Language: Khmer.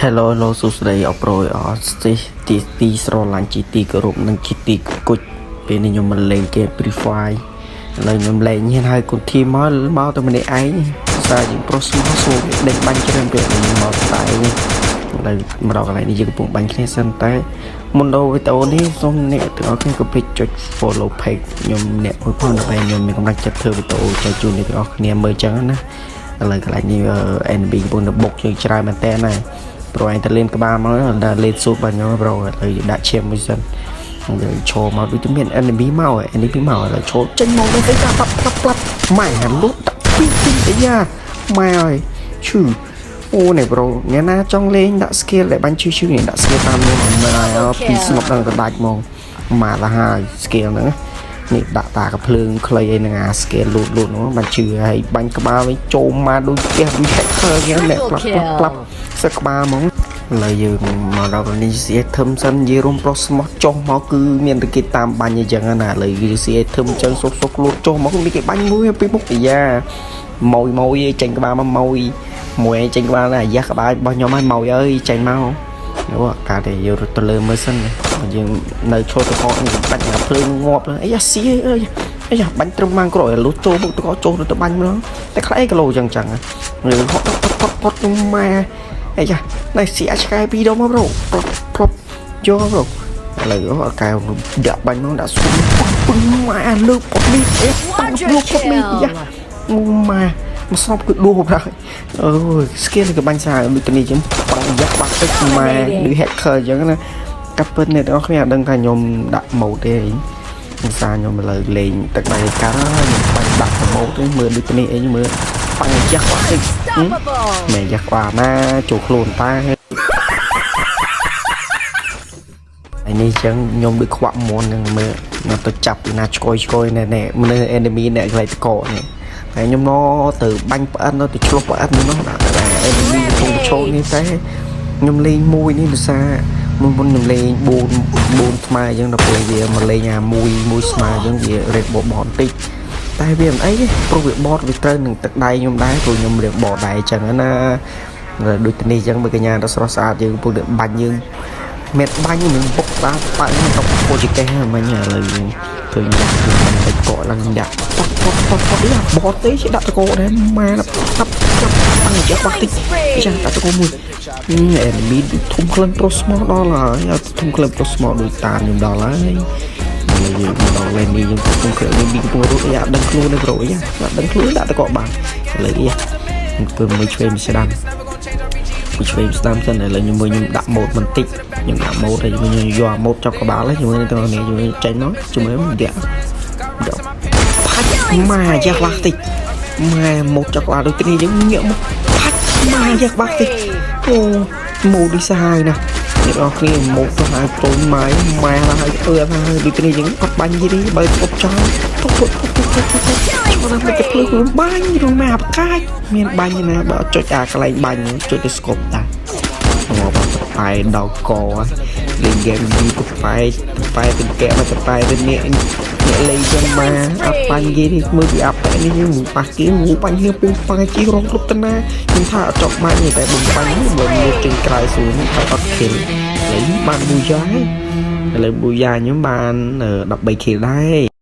Hello Hello សួស្តីអប្រួយអស្ទីទីទីស្រឡាញ់ជាទីគោរពនិងជាទីគុជពេលនេះខ្ញុំមកលេងហ្គេម Free Fire ឥឡូវខ្ញុំលេងហ៊ានហើយកូនធីមមកមកតែម្នាក់ឯងសារយើងប្រុសមកសួរវាដេញបាញ់ច្រើនពេកខ្ញុំមកតែឯងឥឡូវមកដល់កន្លែងនេះយើងកំពុងបាញ់គ្នាសិនតែមុនដល់វីដេអូនេះសូមអ្នកទាំងអស់គ្នាកុំភ្លេចចុច follow page ខ្ញុំអ្នកមួយផងដើម្បីខ្ញុំមានកម្លាំងចិត្តធ្វើវីដេអូចែកជូនអ្នកទាំងអស់គ្នាមើលចឹងណាឥឡូវកន្លែងនេះ NB កំពុងតែបុកយើងច្រើនមែនតើណា ប្រូឯងទៅលេនក្បាលមកដល់លេនស៊ូបាញ់ខ្ញុំប្រូឥឡូវដាក់ឈាមមួយសិនយើងឈរមកដូចតែមាន enemy មក enemy មកឥឡូវឈរចេញមកទៅកាប់ផ្លាប់ផ្លាប់ម៉ែលុតដាក់ពីពីអាយ៉ាម៉ែអើយឈឺអូនេះប្រូអ្នកណាចង់លេងដាក់ skill ដែលបាញ់ឈឺឈឺនេះដាក់ skill តាមនេះម៉ែពីស្ងប់ដល់កដាច់ហ្មងម៉ាទៅហើយ skill ហ្នឹងនេះដាក់តាកភ្លើងខ្លីអីហ្នឹងអា skill លូតលូតហ្នឹងបាញ់ឈឺហើយបាញ់ក្បាលវិញចូលមកដូចផ្ទះដូច hacker អញ្ចឹងអ្នកផ្លាប់ផ្លាប់ផ្លាប់សឹកក្បាលហ្មងឥឡូវយើងមកដល់នេះស៊ីធឹមសិននិយាយរួមប្រុសស្មោះចុះមកគឺមានតែគេតាមបាញ់អញ្ចឹងណាឥឡូវគឺស៊ីធឹមអញ្ចឹងសុកសុកលូតចុះមកមានគេបាញ់មួយពីមុខអាយ៉ាម៉ួយម៉ួយចេញក្បាលមកម៉ួយមួយចេញក្បាលណាអាយ៉ាក្បាលរបស់ខ្ញុំហើយម៉ួយអើយចេញមកអូកាតែយើងរត់ទៅលើមើលសិនយើងនៅឈរទៅកនេះបាច់អាភ្លើងងាប់អីយ៉ាស៊ីអើយអីយ៉ាបាញ់ត្រឹមម៉ាំងក្រោយលូតចូលមុខទៅកចូលទៅបាញ់ម្ដងតែខ្លះអីគីឡូចឹងចឹងហត់ផុតផុតម៉ែអីយ៉ានេះស៊ីអាចឆ្កែពីរដងមកប្រូប្លុបប្លុបយកប្រូឥឡូវអកែវដាក់បាញ់មកដាក់ស៊ុំពឹងម៉ែលើកប៉ុតនេះអេប៉ាំងលើកប៉ុតនេះយ៉ាម៉ែមកស្របគឺដួសហើយអើយ skill ក៏បាញ់សាដូចនេះចឹងប៉ាំងយ៉ាក់បាក់ទឹកម៉ែដូច hacker ចឹងណាកាប់ពិតអ្នកទាំងអស់គ្នាអត់ដឹងថាខ្ញុំដាក់ mode ទេអីសារខ្ញុំឥឡូវលេងទឹកដៃកាត់ខ្ញុំបាញ់ដាក់ mode ទេមើលដូចនេះអីមើលប៉ាំងយ៉ាក់បាក់ទឹក Unstoppable. មែនយ៉ាក់ក្បាលណាចូលខ្លួនតែហើយនេះចឹងខ្ញុំដូចខ្វាក់មុននឹងមើលមកទៅចាប់ពីណាឆ្កយឆ្កយណែណែមនុស្ស enemy អ្នកកន្លែងតកនេះតែខ្ញុំណទៅបាញ់ប្អិនទៅឆ្លោះប្អិននោះដាក់តែ enemy កំពុងឈោនេះតែខ្ញុំលេងមួយនេះភាសាមុនមុនខ្ញុំលេង4 4ស្មើអញ្ចឹងដល់ពេលវាមកលេងអាមួយមួយស្មើអញ្ចឹងវា red បបបន្តិចតែវាមិនអីទេព្រោះវាបតវាត្រូវនឹងទឹកដៃខ្ញុំដែរព្រោះខ្ញុំរៀងបតដែរអញ្ចឹងណាដូចនេះអញ្ចឹងបើកញ្ញាដល់ស្រស់ស្អាតយើងកំពុងតែបាញ់យើងមានបាញ់នឹងបុកបាបាញ់ទៅពោជកេះមិញឥឡូវយើងឃើញយ៉ាក់គឺបាញ់ទៅកកឡើងយ៉ាក់ប៉តប៉តប៉តប៉តយ៉ាបតទេជាដាក់តកដែរម៉ែតាប់តាប់បាញ់យ៉ាក់បាក់តិចចាដាក់តកមួយ enemy ធំក្លិនប្រុសស្មោះដល់ហើយធំក្លិនប្រុសស្មោះដូចតាមខ្ញុំដល់ហើយឥឡូវយើងមកដល់លេននេះយើងកំពុងក្លិននេះកំពុងរត់យ៉ាដឹងខ្លួនទេប្រូយ៉ាដឹងខ្លួនដាក់តកបានឥឡូវយ៉ាធ្វើមួយឆ្វេងមួយស្ដាំមួយឆ្វេងស្ដាំសិនឥឡូវខ្ញុំមើលខ្ញុំដាក់ម៉ូតបន្តិចខ្ញុំដាក់ម៉ូតហើយខ្ញុំយកអាម៉ូតចុកក្បាលហើយជាមួយនឹងនេះជាមួយចេញមកជាមួយដាក់ដាក់ផាច់ម៉ែយ៉ាក់បាក់តិចម៉ែម៉ូតចុកក្បាលដូចគ្នាយើងងាកមកផាច់ម៉ែយ៉ាក់បាក់តិចអូម៉ូតនេះសាហាវណាស់អ្នកនរគ្នាម៉ូតទៅហើយប្រូម៉ែម៉ែហើយអឺហើយដូចគ្នាយើងអត់បាញ់ទេបើឈប់ចោលពុកពុកពុកពុកពុកពុកចូលដល់មកភ្លើងបាញ់រងម៉ែបកាច់មានបាញ់ណាបើចុចអាកន្លែងបាញ់ចុចទៅស្គប់តាមកបាត់បែដល់កលេងហ្គេមយូរក៏បែបែទៅកែមកទៅបែទៅនេះអ្នកលេងចឹងមកអត់បាញ់គេនេះមើលពីអាប់នេះយើងប៉ះគេងូបាញ់គ្នាពុំប៉ះជីរងគ្រប់តាណាខ្ញុំថាអត់ចប់បាញ់ទេតែបំបាញ់បើមើលចេញក្រៅស្រួលនេះហើយអត់ខិលឥឡូវបានប៊ូយ៉ាឥឡូវប៊ូយ៉ាខ្ញុំបាន13 kill ដែរ។